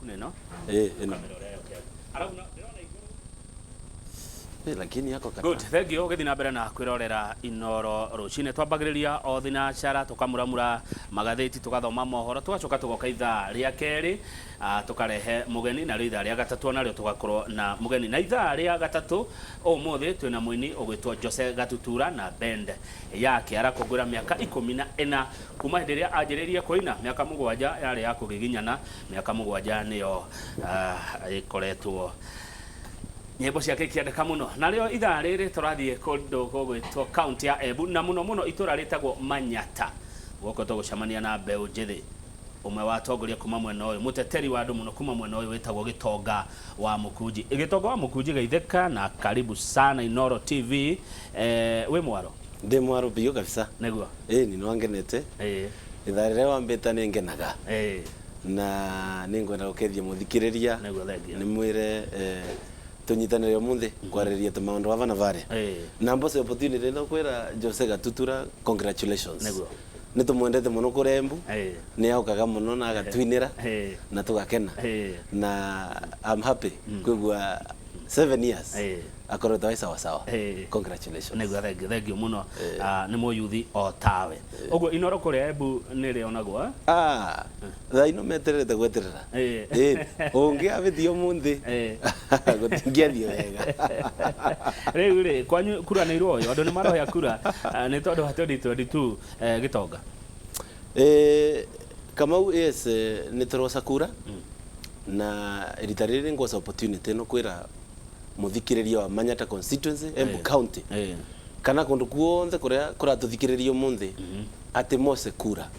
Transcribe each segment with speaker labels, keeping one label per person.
Speaker 1: Nĩ ĩno.
Speaker 2: Ĩ ĩno.
Speaker 1: Ũkamĩrora ĩyo kĩaga. Arabu ndĩrona igũrũ.
Speaker 2: Ĩ, lakini yako kata.
Speaker 1: Good, thank you. Ũgĩthiĩ na mbere na kwĩrorera Inoro rũcinĩ. Twambagĩrĩria o thinacara, tũkamuramura magathĩti, tũgathoma mohoro, tũgacoka tũgoka ithaa rĩa kerĩ, tũkarehe mũgeni, narĩo ithaa rĩa gatatũ onarĩo tũgakorwo na mũgeni. Na ithaa rĩa gatatũ ũmũthĩ twĩna mũini ũgwĩtwo Jose Gatutura na band yake. Arakũngũĩra mĩaka 14 kuma hĩndĩ ĩrĩa anjĩrĩirie kũina. Mĩaka 7 yarĩ ya kũgiginyana, mĩaka 7 nĩyo ĩkoretwo nyĩmbo ciake ikĩendeka mũno. Narĩo ithaa rĩrĩ tũrathiĩ kũndũ gũgwĩtwo kaunti ya Embu, na mũno mũno itũra rĩtagwo Manyata, gũkũ tũgũcemania na mbeũ njĩthĩ, ũmwe wa atongoria kuma mwena ũyũ, mũteteri wa andũ mũno kuma mwena ũyũ wĩtagwo Gĩtonga wa Mũkunji. Gĩtonga wa Mũkunji, geithĩka na karibu sana Inoro TV. Wĩ mwaro?
Speaker 2: Ndĩ mwaro biũ kabisa.
Speaker 1: Nĩguo.
Speaker 2: Ĩni nĩwangenete. Ithaa rĩrĩa wambĩta nĩ ngenaga. Na nĩngwenda gũkeithia mũthikĩrĩria.
Speaker 1: Nĩguo, thank you.
Speaker 2: Nĩmwĩre tũnyitanĩre ũmũthĩ kwarĩrĩria tũmaũndũ aba na barĩa. Na mbose opportunity ĩno kwĩra Jose Gatutura congratulations. Nĩ tũmwendete mũno kũrĩa Embu. Nĩ aukaga mũno na agatuinĩra na tũgakena. Na I'm happy kwĩgua 7 years akoretwo ai sawa sawa. Congratulations.
Speaker 1: Nĩguo, thank you, thank you mũno. Nĩ mũyuthi o tawe ũguo. Inoro kũrĩa Embu nĩ rĩonagwo, eh?
Speaker 2: Ah, thaa ino metererete gweterera. Ĩ, ũngĩ abĩtie ũmũthĩ gũtingĩathiĩ wega.
Speaker 1: Rĩu rĩ, kwanyu kura nĩ iroyo? Andũ nĩ maroya kura nĩ tondũ wa 2022, Gĩtonga?
Speaker 2: Kamau, yes, nĩ tũroca kura, na rita rĩrĩ ngwoca opportunity ĩno kwĩra mũthikĩrĩria wa Manyata constituency, Embu County, kana kũndũ kuothe kũrĩa kũratũthikĩrĩria ũmũthĩ atĩ mose kura,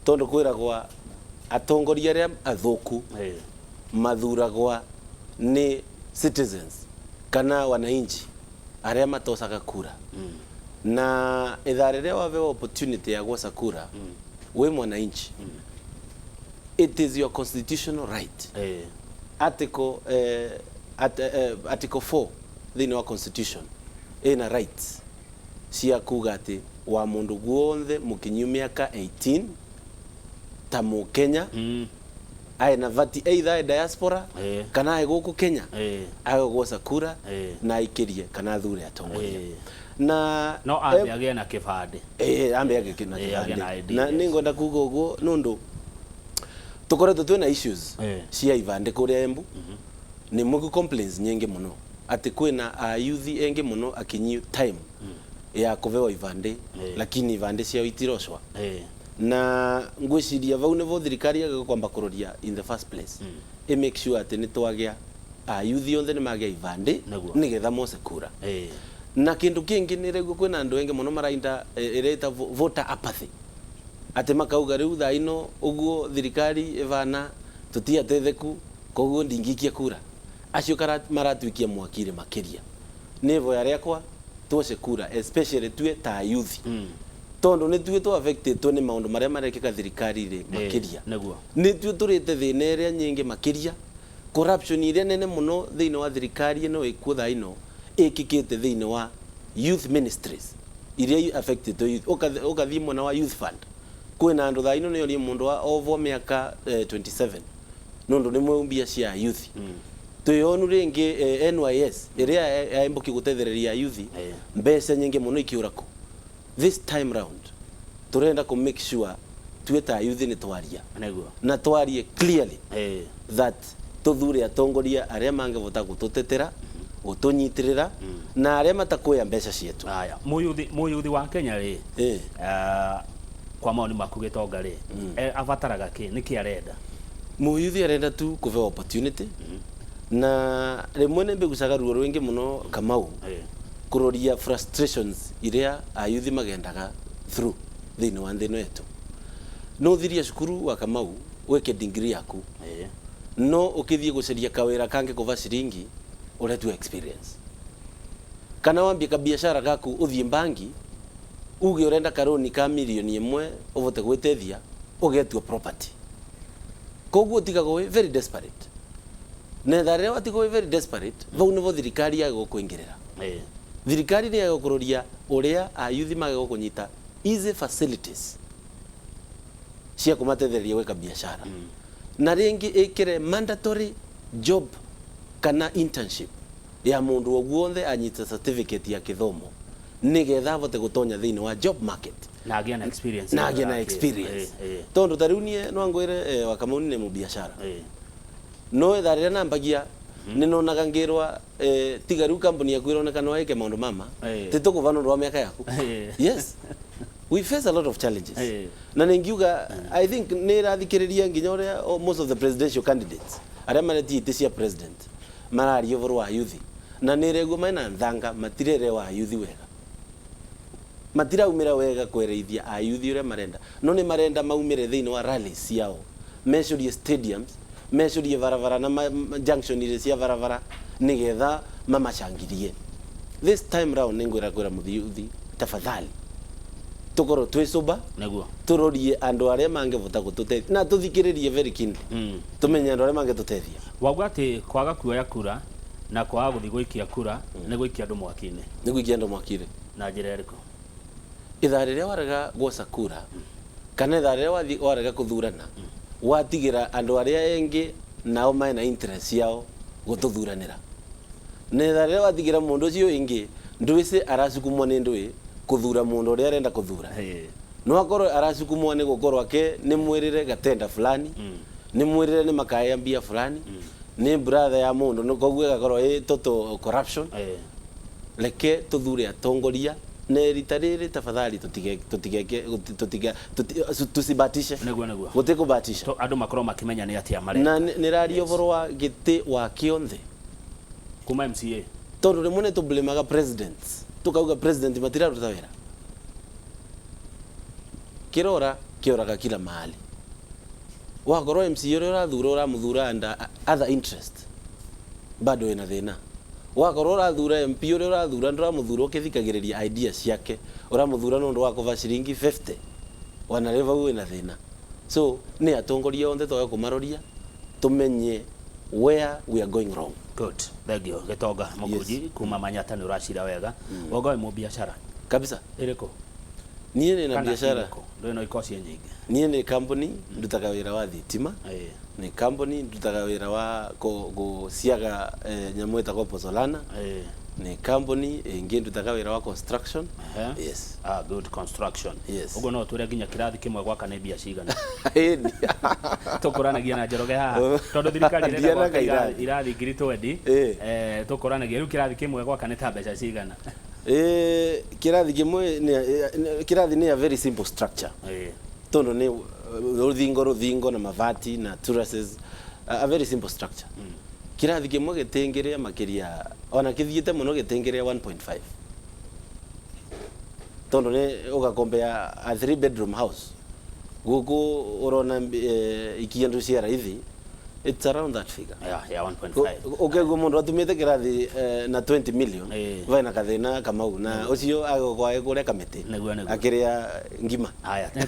Speaker 2: tondũ kwĩragwa atongoria arĩa athũku mathuragwa nĩ citizens kana wananchi arĩa matocaga kura. Na ithaa rĩrĩa wabewa opportunity ya gwoca kura wĩ mwananchi, it is your constitutional right. Article 4 thĩinĩ wa constitution ĩna rights cia kuga atĩ wa mũndũ guothe mũkinyu mĩaka 18 ta mũkenya ae na vati, either ae diaspora kana ae gũkũ Kenya, ae gwoca kura na aikĩrie kana athure atongoria. Na
Speaker 1: No ambe agĩe na kĩbandĩ.
Speaker 2: Ambe agĩe na
Speaker 1: Agĩe na
Speaker 2: kĩbandĩ.
Speaker 1: ID,
Speaker 2: Na nĩngwenda kuga ũguo nũndũ tũkoretwo twĩna issues cia ibandĩ kũrĩa Embu. Nĩ mũgu complaints nyingĩ mũno atĩ kwĩna ayuthi engĩ mũno akinyi time ya kũbewa ibandĩ, lakini ibandĩ ciao itirocwa. Na ngwĩciria vau nĩvo thirikari yagĩrĩirwo kwamba kũroria in the first place, ĩ make sure atĩ nĩ twagĩa ayuthi othe nĩ magĩa ibandĩ nĩgetha mose kura. Na kĩndũ kĩngĩ nĩ rĩu kwĩna andũ aingĩ mũno marainda ĩrĩa ĩta voter apathy, atĩ makauga rĩu thaa ino ũguo thirikari ĩbana tũtiatetheku, koguo ndingĩikia kura. Acio maratuikia mwakire makĩria. Nĩ ivoya rĩakwa tuoce kura, especially tue ta ayuthi, tondũ nĩ tuĩ tũ affected nĩ maũndũ marĩa marekĩka thirikari-rĩ makĩria. Nĩ tuĩ tũrĩte thĩna ĩrĩa nyingĩ makĩria, corruption ĩrĩa nene mũno thĩinĩ wa thirikari ĩno ĩkuo thaa ino ĩkĩkĩte thĩinĩ wa youth ministries iria affected youth. Ũgathiĩ mwena wa Youth Fund, kwĩna andũ thaa ino nĩorie mũndũ wa ovwo mĩaka 27 nũndũ nĩ mweu mbia cia youth. Twĩonu rĩngĩ NYS ĩrĩa yaembũki gũtethereria youth, mbeca nyingĩ mũno ikĩũra kũ. This time round tũrenda kũ make sure tuĩ ta youth nĩ twaria na twarie clearly that tuthure atongoria arĩa mangĩbota gũtũtetera, gũtũnyitĩrĩra, na arĩa matakuoya mbeca cietu.
Speaker 1: Aya, mũyuthi wa Kenya rĩ, kwa maoni maku, Gĩtonga rĩ, abataraga kĩ? Nĩkĩ arenda?
Speaker 2: Mũyuthi arenda tu kũbewa opportunity. Na rĩmwe nĩ mbigucaga ruo rwingĩ mũno, Kamau, kũroria frustrations iria ayuthi magendaga through thĩinĩ wa nthĩ ĩno yetu. No ũthirie cukuru wa Kamau, wĩke degree yaku, no ũkĩthiĩ gũcaria kawĩra kangĩ kũva ciringi ũretua experience, kana wambie kabiashara gaku, ũthiĩ bangi uge ũrenda karoni ka mirioni 1 ũvote gwĩtethia, ũgetua property. Koguo ũtigagwo wĩ very desperate, na ithaa rĩrĩa watigwo wĩ very desperate, vau nĩvo thirikari yagĩrĩirwo kũingĩrĩra. Thirikari nĩ yagĩrĩirwo kũroria ũrĩa ayuthi magĩrĩirwo kũnyita easy facilities cia kũmatethereria gwĩka biashara. Na ringi ikire mandatory job kana internship ya mundu o guothe anyita certificate ya kithomo nigetha avote gutonya thiini wa job market.
Speaker 1: Na agĩe na experience.
Speaker 2: Na agĩe na experience, tondu ta riu nie no ngwire, Wakamau, ni mubiashara. No ithaa rĩrĩa nambagia nĩ nonaga ngĩrwa, tiga rĩu kambuni yaku ĩroneka no ĩke maũndũ mama, tĩtũkũva nũndũ wa mĩaka yaku. Yes, we face a lot of challenges. Na ningiuga I think nĩ ĩrathikĩrĩria nginya ũrĩa, oh, most of the presidential candidates arĩa maretie itĩ cia president mararia ũhoro wa youth, na nĩ ĩreguo mena nthanga matirerewa youth wega, matiraumĩra wega kwereithia ayuthi ũrĩa marenda, no nĩ marenda maumĩre thĩinĩ wa rallies ciao, mecurie stadiums, mecurie barabara na junction iria cia barabara nigetha mamacangirie. This time round nĩ ngwĩra kwĩra mũthiuthi, tafadhali tukorwo twĩ sober, turorie andũ arĩa mangĩbota gũtũteithia na tũthikĩrĩrie very keenly, tumenye andũ arĩa mangĩtũteithia.
Speaker 1: Wauga atĩ kwaga kuoya kura na kwaga gũthiĩ gũikia kura nĩ gũikia andũ mwaki-inĩ.
Speaker 2: Nĩ gũikia andũ mwaki-inĩ.
Speaker 1: Na njĩra ĩrĩkũ?
Speaker 2: Ithaa rĩrĩa warega gwoca kura kana ithaa rĩrĩa wathi warega kũthurana, watigĩra andũ arĩa engĩ nao mena interest ciao gũtũthuranĩra, na ithaa rĩrĩa watigĩra mũndũ ũcio ĩngĩ ndwĩci aracukumwo nĩ ndwĩ kũthura mũndũ ũrĩa arenda kũthura, no akorwo aracukumwo nĩ gũkorwo ake nĩ mwĩrĩre gatenda fulani, nĩ mwĩrĩre nĩ makaya mbia fulani, nĩ brother ya mũndũ, nĩ koguo ĩgakorwo ĩ total corruption. Reke tuthure atongoria na rita rĩrĩ tafadhali tutige tutige tutige tusibatishe.
Speaker 1: Nĩguo.
Speaker 2: Gũtikũbatisha.
Speaker 1: Andũ makorwo makĩmenya nĩ atĩa mareka.
Speaker 2: Na nĩraria ũhoro wa gĩtĩ wa kĩonthe.
Speaker 1: Kuma MCA.
Speaker 2: Tondũ rĩmwe nĩ tũblemaga presidents, tukauga president matiraruta wĩra, kĩrora kĩoraga kila mahali. Wakorwo MCA ũrĩa ũrathura ũramuthura under other interest, bado wĩna thĩna. Wakorwo ũrathura MP ũrĩa ũrathura, ndũramuthura ũkĩthikagĩrĩria idea ciake, ũramuthura nĩ ũndũ wa kũva ciringi 50, ona rĩ vau wĩna thĩna. So nĩ atongoria othe twage kũmaroria tumenye where we are going wrong.
Speaker 1: Good, thank you, Gĩtonga Mũkũnji kuma Manyata. Nĩ ũracira wega. Wauga wĩ mũbiacara.
Speaker 2: Kabisa.
Speaker 1: Ĩrĩkũ?
Speaker 2: Niĩ nĩ na
Speaker 1: Kana
Speaker 2: biacara.
Speaker 1: irĩkũ? Ndũĩ no ikorwo ciĩ nyingĩ.
Speaker 2: Niĩ nĩ kambuni ndutaga wĩra wa thitima, nĩ kambuni ndutaga wĩra wa gũciaga nyamũ ĩtagwo pozzolana, nĩ kambuni ĩngĩ ndutaga wĩra wa construction. Yes.
Speaker 1: Ah, good, construction.
Speaker 2: Yes.
Speaker 1: Ũguo no twĩre nginya kĩrathi kĩmwe gwaka nĩ mbia cigana?
Speaker 2: Ĩni.
Speaker 1: Tũkũranagia na Njoroge haha tondũ thirikari ĩrenda
Speaker 2: Ndianaga
Speaker 1: gwaka
Speaker 2: irathi.
Speaker 1: Irathi 20,000. Tũkũranagia rĩu kĩrathi kĩmwe gwaka nĩ ta mbeca cigana?
Speaker 2: Kĩrathi kĩmwe kĩrathi nĩ a very simple structure, tondũ nĩ rũthingo rũthingo na mabati na trusses, a very simple structure. Kĩrathi kĩmwe gĩtingĩrĩa makĩria, ona kĩthiĩte mũno gĩtingĩrĩa 1.5, tondũ nĩ ũgakombea a three bedroom house gũkũ ũrona, ikiandu cia raithi, it's around that figure.
Speaker 1: Ya 1.5.
Speaker 2: Ũkĩigua mũndũ atumĩte kĩrathi na 20 million, vaina kathĩna Kamau na ũcio agũkwae kũrĩa kamĩtĩ
Speaker 1: Nĩguo.
Speaker 2: akĩrĩa ngima.
Speaker 1: Haya, nĩ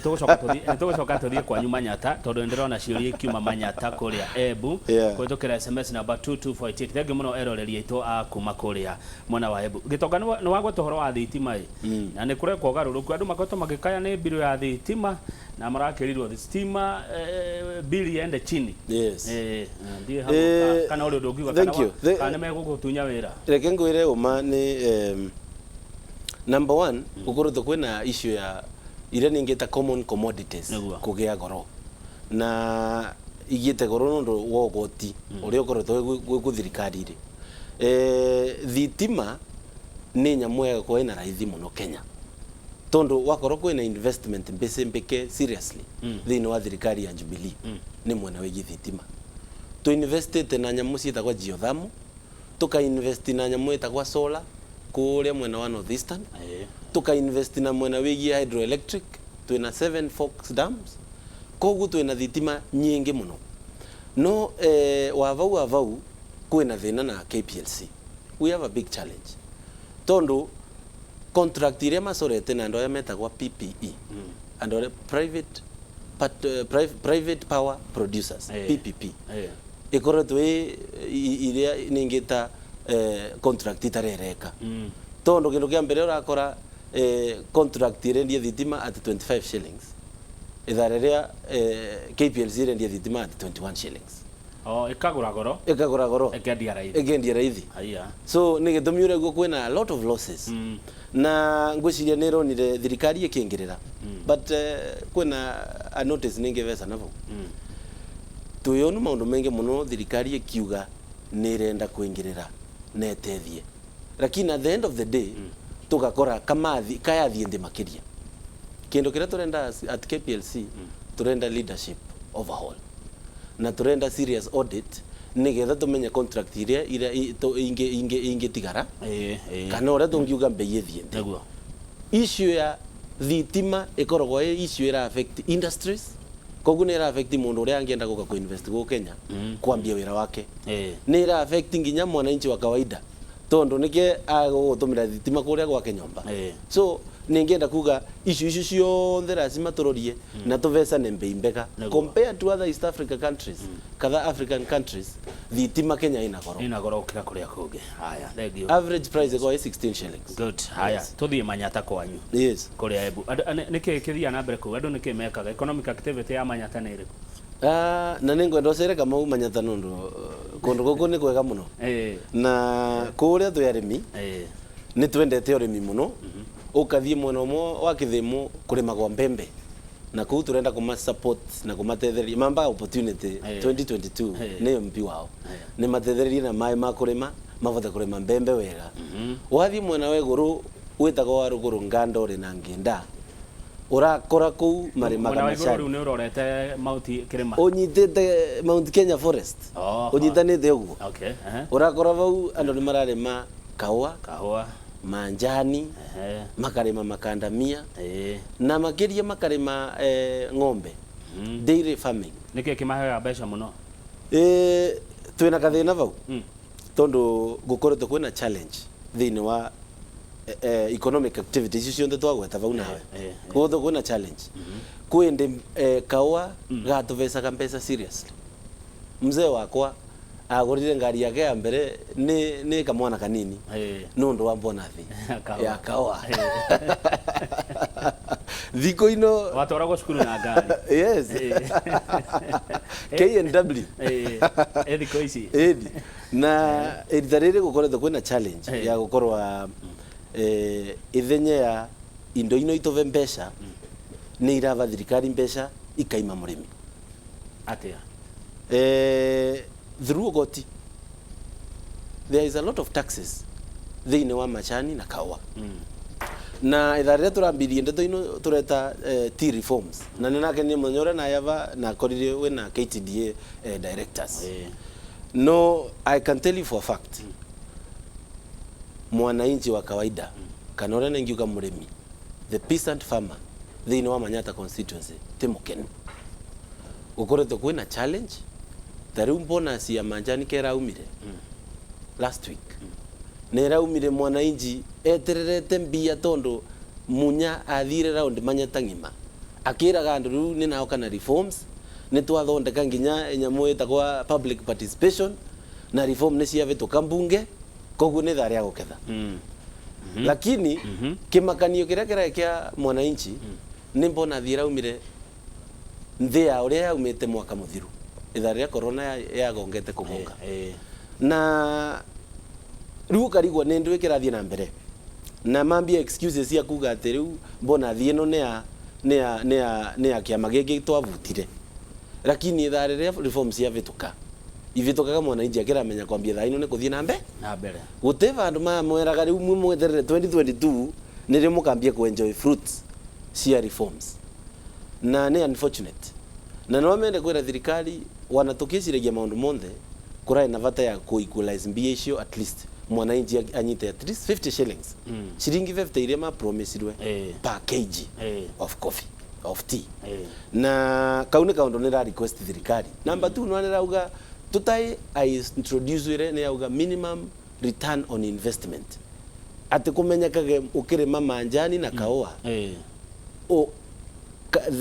Speaker 1: tũgũcoka tũthiĩ kwanyu Manyata tondũ nĩ ndĩrona ciũria ikiuma Manyata kũrĩa Embu kũhĩtũkĩra SMS namba 22488. Thengiũ mũno eroreri aitũ a kuma kũrĩa mwena wa Embu. Gĩtonga, nĩ wagweta ũhoro wa thitima ĩ, na nĩ kũrekwo ũgarũrũku. Andũ makoretwo magĩkaya nĩ mbirũ ya thitima na marakĩrirwo stima bili ende chini. Ndiĩ hau kana ũrĩ ũndũ ũngiuga
Speaker 2: Thank
Speaker 1: kana
Speaker 2: you.
Speaker 1: Kana nĩ megũgũtunya wĩra?
Speaker 2: Reke ngwĩre ũma nĩ number one, gũkoretwo kwĩna issue ya iria ningĩ common commodities kũgĩa goro, na igĩte goro nĩ ũndũ wa ũgoti ũrĩa ũkoretwo gwĩ thirikari-rĩ. Thitima nĩ nyamũ yagakorwo ĩna raithi mũno Kenya, tondu wakorwo kwĩna investment mbĩcĩ mbĩke seriously thĩinĩ wa thirikari ya Jubilee, nĩ mwena wĩgiĩ thitima. Tuinvestĩte na nyamũ ciĩtagwo geothermal, tukainvest na nyamũ ĩtagwo solar kũrĩa mwena wa northeastern, tukainvest na mwena wĩgiĩ hydroelectric, twĩna Seven Forks dams, koguo twĩna thitima nyingĩ mũno. No wavau wavau kwĩna thĩna na KPLC. We have a big challenge tondu contract iria macorete na andũ arĩa metagwo PPE, andũ arĩa private, private power producers, PPP, ĩkoretwo ĩ iria ningĩ ta contract itarereka, tondu kindu kia mbere urakora, contract irendia thitima at 25 shillings. Ithaa riria KPLC irendia thitima at 21 shillings.
Speaker 1: Oh, ikagura goro.
Speaker 2: Ikagura goro.
Speaker 1: Ikendia raithi.
Speaker 2: Ikendia raithi.
Speaker 1: Haya.
Speaker 2: So nä gä tå mi å reguo kwä a lot of losses. Na ngwĩciria nä ronire thirikari ĩkĩingĩrĩra, but kwĩna a notice nä ngĩbeca nabo twĩyonu maũndũ maingĩ mũno, thirikari ĩkiuga nĩ ĩrenda kũingĩrĩra na ĩtethie, lakini at the end of the day tũgakora kamathi kayathiĩ nthĩ makĩria. Kĩndũ kĩrĩa tũrenda at KPLC, tũrenda leadership overhaul na tũrenda serious audit nigetha tũmenye contract iria ingĩtigara
Speaker 1: Eh, eh.
Speaker 2: kana ũrĩa tũngiuga mbei ĩthiĩ nthĩ.
Speaker 1: Niguo.
Speaker 2: Issue ya thitima ĩkoragwo ĩ issue ĩra affect industries, koguo nĩ ĩra affect mũndũ ũrĩa angĩenda gũka kũ invest gũkũ Kenya kwambia wĩra wake. Nĩ ĩra affect nginya mwananchi wa kawaida tondu nĩkĩ agũgũtũmĩra thitima kũrĩa gwake nyũmba. So ningĩenda kuga issue icio ciothe lazima tũrorie na tũvecane mbei mbega. Compared to other East Africa countries, katha African countries, thitima Kenya ina goro.
Speaker 1: Ina goro gũkĩra kũrĩa kũngĩ. Haya, thank you.
Speaker 2: Average price ĩkoragwo ĩ 16 shillings.
Speaker 1: Good. Haya, tuthiĩ Manyata kwanyu.
Speaker 2: Yes.
Speaker 1: Kũrĩa Embu. Nĩkĩ kĩthiaga na mbere kũu? Andũ nĩkĩ mekaga? Economic activity ya Manyata nĩ ĩrĩkũ?
Speaker 2: Ah, na nĩ ngwenda ũcere Kamau Manyata nũndũ kũndũ gũkũ nĩ kwega mũno. Na kũrĩa twĩ arĩmi, nĩ twendete ũrĩmi mũno. Ũkathiĩ mwena ũmwe wa Kĩthĩmũ kũrĩmagwo mbembe na kũu tũrenda kũma support na kũmatethereria mambaga opportunity. 2022 nĩ MP wao nĩ matethererie na maĩ ma kũrĩma mabote kũrĩma mbembe wega. Wathiĩ mwena wa igũrũ wĩtagwo wa rũgũrũ, Ngandore na Ngĩnda, ũrakora kũu marĩmaga
Speaker 1: Mwena wa igũrũ
Speaker 2: macani.
Speaker 1: Rĩu nĩ ũrorete Mount Kĩrĩma.
Speaker 2: Ũnyitĩte Mount Kenya Forest. Ũnyitanĩte ũguo.
Speaker 1: Okay.
Speaker 2: Ũrakora vau andũ nĩ mararĩma kahũa,
Speaker 1: Kahũa.
Speaker 2: manjani, makarĩma makandamia na makĩria makarĩma ng'ombe, dairy farming.
Speaker 1: Nĩkĩ kĩmaheaga mbeca mũno?
Speaker 2: Twĩna kathĩna vau tondũ gũkoretwo kwĩna challenge thĩinĩ wa economic activities icio ciothe twagweta vau nawe. Gũkoretwo kwĩna challenge kwĩ ndĩ kahũa gatũbecaga mbeca seriously. Mzee wakwa agũrire ngari yake ya mbere nĩ kamwana kanini nũndũ wa mbonathi
Speaker 1: Kahũa.
Speaker 2: Ya kahũa. Thikũ ino
Speaker 1: Watwaragwo cukuru na ngari.
Speaker 2: Yes, KNW.
Speaker 1: Thikũ ici.
Speaker 2: Ĩni na rita rĩrĩ gũkoretwo kwĩna challenge ya gũkorwa ithenya ya indo ino itũve mbeca nĩ irava thirikari mbeca ikaima mũrĩmi.
Speaker 1: Atĩa?
Speaker 2: Through goti. There is a lot of taxes thĩinĩ wa macani na kahũa. Na ithaa rĩrĩa tũrambirie ndeto ino tũreta tea reforms na nĩ nake nĩ mũthenya ũrĩa nayava na korire wĩna KTDA directors. No I can tell you for a fact, mwananchi wa kawaida kana ũrĩa ningiuga mũrĩmi, the peasant farmer thĩinĩ wa Manyata constituency ti mũkenu. Gũkoretwo kwĩna challenge ta rĩu bonus ya manjani keraumire last week nĩ ĩraumire mwananchi etererete mbia tondu Munya athire round Manyata ng'ima akĩraga andũ rĩu nĩ naoka na reforms, nĩ twathondeka nginya nyamũ ĩtagwa public participation na reform nĩ ciavĩtũka mbunge, koguo nĩ thaa rĩa gũketha. Lakini kĩmakanio kĩrĩa kĩraĩ kĩa mwananchi nĩ mbona thiĩ ĩraumire nthĩ ya ũrĩa yaumĩte mwaka mũthiru ithaa rĩrĩa corona yagongete kũgonga. Na rĩu ũkarigwo nĩ ndũ ĩkĩrathiĩ na mbere na mambia excuses cia kuga atĩ rĩu mbona thiĩ ĩno nĩ ya kĩama gĩkĩ twavutire, lakini ithaa rĩrĩa reform ciavĩtũka ivĩtũkaga mwananchi akĩramenya kwambia thaa ino nĩ kũthiĩ na mbere.
Speaker 1: Na mbere.
Speaker 2: Gũtĩ vandũ mamweraga rĩu mwe mweterere 2022 nĩrĩo mũkambia kuenjoy fruits cia reforms. Na nĩ unfortunate na no mende kwĩra thirikari wana tũkĩciragia maũndũ monthe kũraĩ na bata ya ku equalize mbia icio, at least mwananchi anyite at least 50 shillings, ciringi 50 iria mapromisirwe per kg of coffee, of tea. Na kau nĩ kaũndũ nĩ ra request thirikari. Number 2, no nĩ rauga tutai I introduce ire nĩ yauga minimum return on investment, atĩ kũmenyekage ũkĩrĩma manjani na kahũa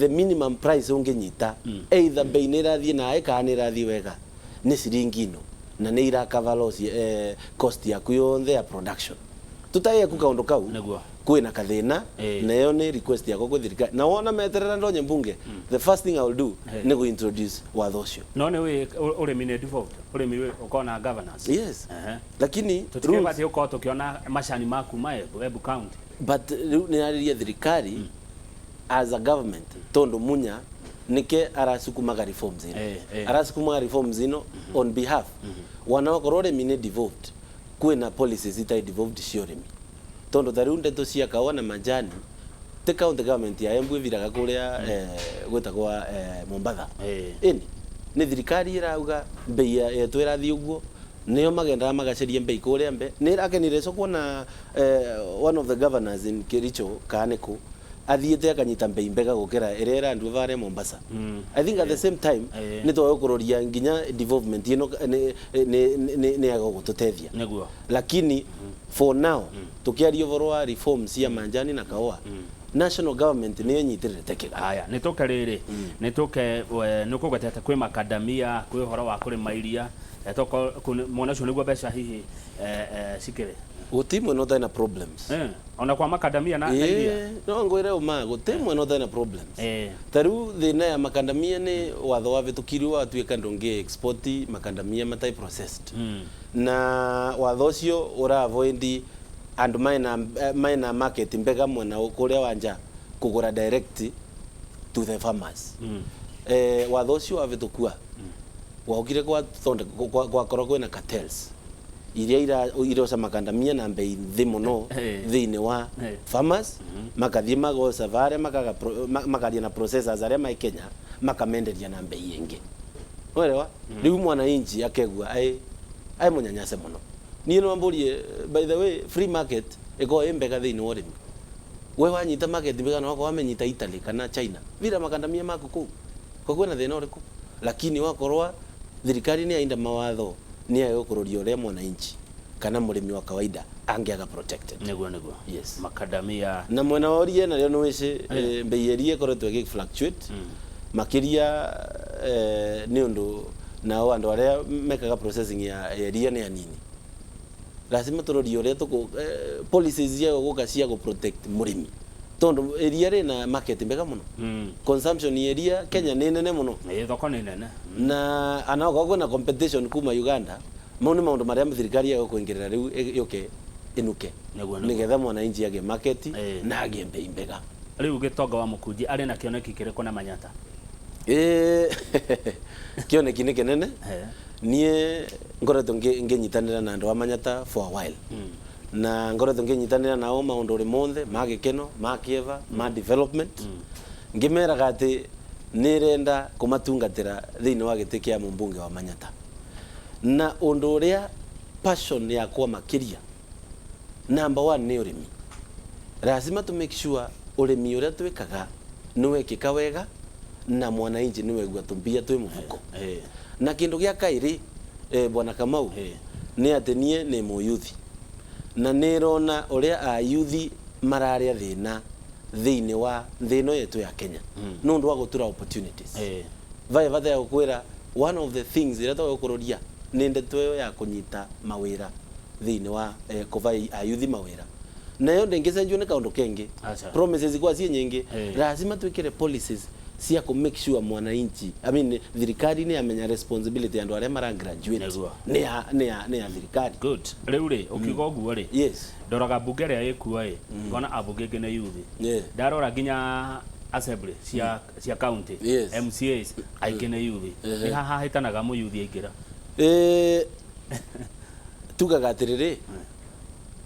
Speaker 2: the minimum price ũngĩnyita either bei nĩ ĩrathiĩ naĩ kana nĩ ĩrathiĩ wega nĩ ciringi ino na nĩ ira cover loss, cost yaku yonthe ya production. Tutaye ku kaũndũ kau.
Speaker 1: Nĩguo.
Speaker 2: Kwina kathina. Nayo ni request yakwa kwi thirikari, na wona meterera ndonye mbunge, the first thing I will do ni go introduce watho ucio.
Speaker 1: No nĩ wĩ ũrĩmi nĩ devolved, ũrĩmi ũkoragwo na governors.
Speaker 2: Yes. Lakini rules,
Speaker 1: tũtikĩbatiĩ gũkorwo tũkĩona macani ma kuma Embu County.
Speaker 2: But riu nĩrarĩria thirikari as a government, tondu Munya nike arasukumaga reforms ino. Arasukumaga reforms ino on behalf wanawakorwo ũrĩmi nĩ devolved, kwĩna policies itarĩ devolved cia ũrĩmi, tondu ta rĩu ndeto cia kaũa na majani ti county government ya Embu ĩthiraga kũrĩa gwĩtagwa Mombatha. Ĩni nĩ thirikari ĩrauga mbei yetu ĩrathiĩ ũguo, nĩo magendaga magacaria mbei kũrĩa mbe. Nĩ ĩrakenire co kuona one of the governors in Kericho kana nĩkũ athiĩte akanyita mbei mbega gũkĩra ĩrĩa ĩrandua varĩa Mombasa. I think at the same time nĩ twagä kũroria nginya development ĩno nĩ yaga gũtũteithia. Lakini for now, tukiaria ũhoro wa reforms cia manjani na kaũa, national government nĩyo ĩnyitĩrĩrĩte kĩga.
Speaker 1: Haya, nĩ tũke rĩrĩ, nĩ tũke nĩ ũkũgwetete kwĩ makadamia, kwĩ ũhoro wa kũrĩma iria. Toko mwena ũcio nĩguo mbeca hihi cikĩrĩ?
Speaker 2: Gũti mwena ũtarĩ na problems.
Speaker 1: Ona kwa makadamia na iria?
Speaker 2: Ĩĩ, no ngwĩre ũma, gũti mwena ũtarĩ na problems. Ta rĩu thĩna ya makandamia nĩ watho wavĩtũkirio watuĩka ndũngĩ export makandamia matarĩ processed, na watho ũcio ũra avoid andũ maena market mbega mwena kũrĩa wa nja kũgũra direct to the farmers. Watho ũcio wavĩtũkua waukire gwakorwo kwĩna cartels iria iroca makandamia na mbei thĩ mũno thĩinĩ wa farmers, makathiĩ magoca varĩa makaga makaria na processors arĩa mai Kenya, makamenderia na mbei ĩngĩ. Unaelewa? Rĩu mwananchi akegua ai mũnyanyase mũno. Niĩ no mbũrie, by the way, free market ĩkoragwo ĩ mbega thĩinĩ wa ũrĩmi. We wanyita market mbega na wakorwo wamenyita Italy kana China, vira makandamia maku kũu kwa kwĩna thĩna ũrĩkũ? Lakini wakorwa thirikari nĩ yainda mawatho, nĩ yagũkũrũria ũrĩa mwananchi kana mũrĩmi wa kawaida angĩaga protected.
Speaker 1: Nĩguo.
Speaker 2: Yes.
Speaker 1: Makadamia.
Speaker 2: Na mwena wa ũria narĩo nĩ wĩcĩ mbei ya iria ĩkoretwo ĩgĩ fluctuate makĩria, nĩ ũndũ nao andũ arĩa mekaga processing ya iria nĩ anini. Lazima tũrorie ũrĩa tũkũ policies cia gũka cia gũ protect mũrĩmi, tondũ iria rĩna market mbega mũno. Consumption ya iria Kenya nĩ nene mũno.
Speaker 1: Ĩ, thoko nĩ nene.
Speaker 2: Na anaokorwo kwĩna competition kuma Uganda, mau nĩ maũndũ marĩa thirikari ĩgũkũingĩrĩra rĩu yũke ĩnuke
Speaker 1: Nĩguo.
Speaker 2: nĩgetha mwananchi agĩe market na agĩe mbei mbega.
Speaker 1: Rĩu Gĩtonga wa Mũkunji arĩ na kĩoneki kĩrĩkũ na Manyata?
Speaker 2: Kĩoneki nĩ kĩnene. Niĩ ngoretwo ngĩnyitanĩra na andũ a Manyata for a while, na ngoretwo ngĩnyitanĩra nao maũndũ rĩ monthe ma gĩkeno, ma kĩeva, ma development, ngĩmeraga atĩ nĩrenda kũmatungatĩra thĩinĩ wa gĩtĩ kĩa mũmbunge wa Manyata. Na ũndũ ũrĩa passion yakwa makĩria number one nĩ ũrĩmi. Lazima to make sure ũrĩmi ũrĩa twĩkaga nĩ wekĩka wega na mwananchi nĩ wegua tũmbia twĩ mũbuko. Na kĩndũ gĩa kaĩrĩ, bwana Kamau, nĩ atĩ niĩ nĩ mũyuthi na nĩrona ũrĩa ayuthi mararĩa thĩna thĩinĩ wa thĩ ĩno yetu ya Kenya nĩ ũndũ wa gũtura opportunities. Vae vatha ya gũkwĩra, one of the things iria twagũkũrũria nĩ ndeto ĩyo ya kũnyita mawĩra thĩinĩ wa kũva ayuthi mawĩra, nayo ndĩngĩcenjio nĩ kaũndũ kengĩ.
Speaker 1: Acha.
Speaker 2: Promises kwa ciĩ nyingĩ. Lazima twĩkĩre policies cia kũ make sure mwananchi, I mean, thirikari nĩ yamenya responsibility ya andũ arĩa mara graduate. Nĩ ya thirikari.
Speaker 1: Good. Rĩu rĩ, ũkiuga ũguo rĩ, ndoraga mbunge ĩrĩa ĩkuo ĩ, ngona ambunge aingĩ nĩ youth. Ndarora nginya assembly cia county, MCAs aingĩ nĩ youth. Nĩ haha hĩtanaga mũyuthi aingĩra?
Speaker 2: Tugaga atĩrĩrĩ,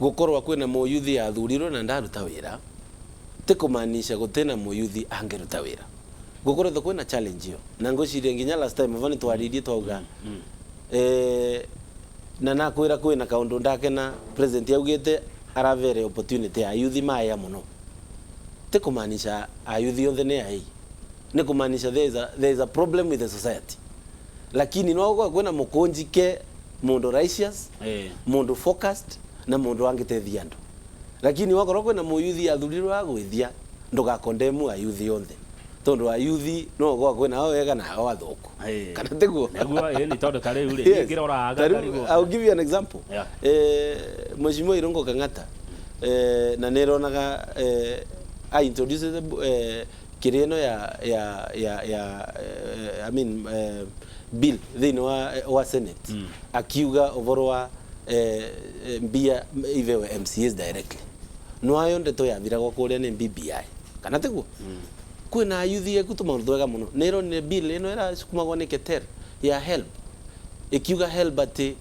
Speaker 2: gũkorwo kwĩna mũyuthi yathurirwo na ndaruta wĩra ti kũmaanisha gũtĩna mũyuthi angĩruta wĩra. Gũkoretwo kwĩna challenge ĩyo, na ngwĩciria nginya last time avo nĩ twaririe twauga na nakwĩra kwĩna kaũndũ ndakena president augĩte aravere opportunity ayuthi maya mũno, ti kũmaanisha ayuthi othe nĩ ai, nĩ kũmaanisha there is a problem with the society, lakini no gũkorwo kwĩna mũkũnjike mũndũ righteous, mũndũ focused na mũndũ angĩteithia andũ. Lakini wakorwo kwĩna mũyuthi athurirwo wa gwĩthia, ndũgakondemu ayuthi othe, tondũ ayuthi no gũkorwo kwĩna ao wega na ao athũku. Kana tiguo?
Speaker 1: Nĩguo, ĩ, nĩ tondũ ta rĩu rĩ,
Speaker 2: Yes.
Speaker 1: ngĩroraga
Speaker 2: Ta rĩu,
Speaker 1: ngarigwo.
Speaker 2: I'll give you an example. Mheshimiwa Irungu Kang'ata Na nä ronaga a introduce kä rä ä no ya I mean, bill thä wa Senate akiuga ũhoro wa mbia ivewe MCAs directly. Nwayo ndeto yathiragwo kũrĩa nĩ BBI kana tiguo kwĩna ayuthi eku tũmaũndũ twega mũno. Nĩ ĩronire bill ĩno ĩracukumagwo nĩ Keter ya HELB, ĩkiuga HELB atĩ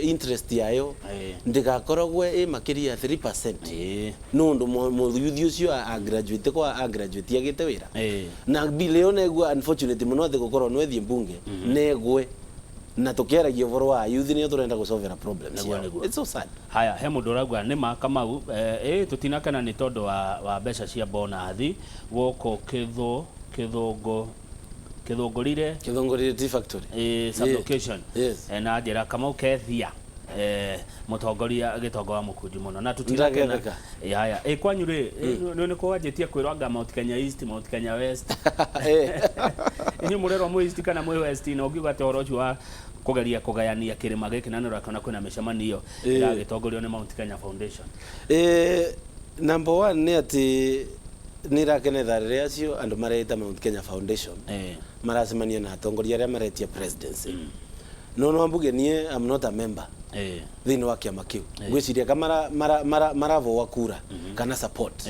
Speaker 2: interest yayo ndĩgakoragwo ĩ makĩria ya 3% nũndũ mũyuthi ũcio a graduate kwa a graduate agĩte wĩra. Na bill ĩyo negua unfortunate mũno atĩ gũkorwo nwethiĩ mbunge negwe na tũkĩaragia ũhoro wa youth nĩo tũrenda gũcovera problems ciao. It's so sad.
Speaker 1: Haya, he mũndũ ũrauga nĩ ma Kamau, tũtinakena nĩ tondũ wa mbeca cia bonathi gũkũ kĩthũ kĩthũngũrire.
Speaker 2: Kĩthũngũrire Tea Factory.
Speaker 1: Sublocation.
Speaker 2: Yes.
Speaker 1: Na njĩra Kamau Kethia, mũtongoria gĩtonga wa mũkunji mũno na tũtinakena.
Speaker 2: Ndagetheka.
Speaker 1: Haya, kwanyu rĩ, nĩ kwanjĩtie kwĩrwo anga Mount Kenya East, Mount Kenya West. Inyuĩ mũrerwo mwĩ East kana mwĩ West? Na ũngiuga atĩ ũhoro ũcio wa kũgeria kũgayania kĩrĩma gĩkĩ, na nĩ ũrakĩona kwĩna mĩcemanio ĩragĩtongorio nĩ Mount Kenya Foundation.
Speaker 2: Number one nĩ atĩ nĩ irakenetha rĩrĩa acio andũ mareita Mount Kenya Foundation maracemania na atongoria arĩa maretia presidency. No mbuge niĩ I'm not a member thĩinĩ wa kĩama kĩu. Ngwĩciria ka maravoa kura kana support